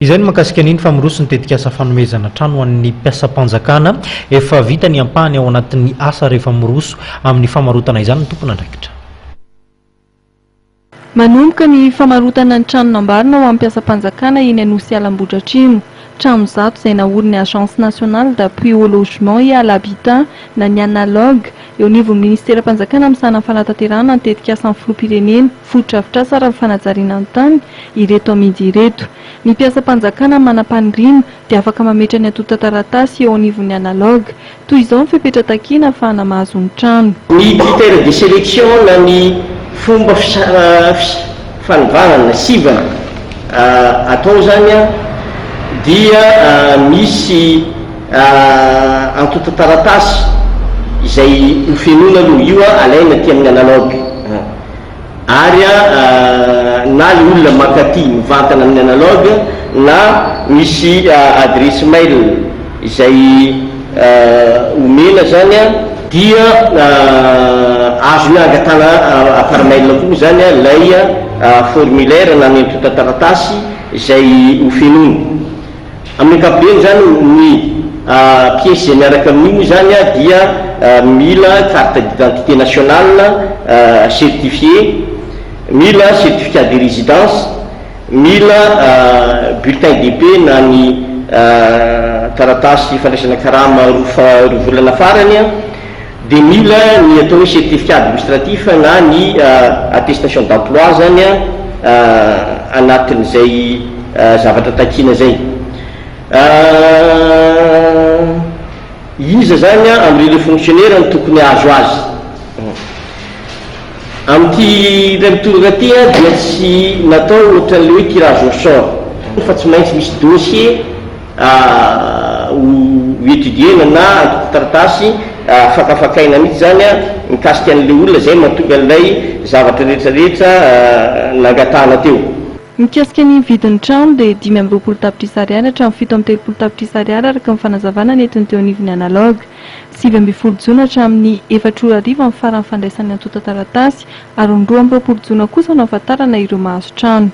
Izay no mahakasika an'iny fa miroso ny tetikasa fanomezana trano ho an'ny mpiasam-panjakana. Efa vita ny ampahany ao anatin'ny asa rehefa miroso amin'ny famarotana izany ny tompon'andraikitra. Manomboka ny famarotana ny trano namboarina ho an'ny mpiasam-panjakana eny Anosiala Ambohidratrimo. Trano 100 izay naorin'ny Agence nationale d'appui au logement et à l'habitat na ny Analog eo anivon'ny ministeram-panjakana misahana ny fanatanterahana ny tetikasan'ny filoham-pirenena fotodrafitrasa ary ny fanajariana ny tany ireto amidy ireto. Ny mpiasam-panjakana manam-paniriana dia afaka mametra ny antontan-taratasy eo anivon'ny Analog. Toy izao ny fepetra takiana ahafahana mahazo ny trano. Ny critère de sélection na ny fomba fanivanana sivana atao zany dia misy antontan-taratasy izay hofenoina aloha, io alaina aty amin'ny Analog ary na le olona mankaty mivantana amin'ny Analog na misy adresse mail izay omena zany dia azony angatahana par mail koa zany ilay formulaire na ny antontan-taratasy izay hofenoina. Amin'ny ankapobeny zany ny pièce izay miaraka amin'io moa zany dia mila carte d'identité nationale certifiée, mila certificat de résidence, mila bulletin de paie na ny taratasy fandraisana karama 2 volana farany, dia mila ny atao hoe certificat administratif na ny attestation d'emploi zany anatin'izay zavatra takiana zay. Iza zany amin'ireo fonctionnaire no tokony hahazo azy? Amin'ity indray mitoraka ity dia tsy natao ohatran'ilay hoe tirage au sort fa tsy maintsy misy dossier ho étudier-na na antontan-taratasy fakafakaina mihitsy zany mikasika an'ilay olona izay mahatonga an'ilay zavatra rehetrarehetra nangatahana teo. Mikasika ny vidin'ny trano dia 25 tapitrisa ariary hatramin'ny 37 tapitrisa ariary araka ny fanazavana nentiny teo anivon'ny Analog. 19 jona hatramin'ny 4 ora hariva ny faran'ny fandraisan'ny antontan-taratasy ary ny 22 jona kosa no ahafantarana ireo mahazo trano.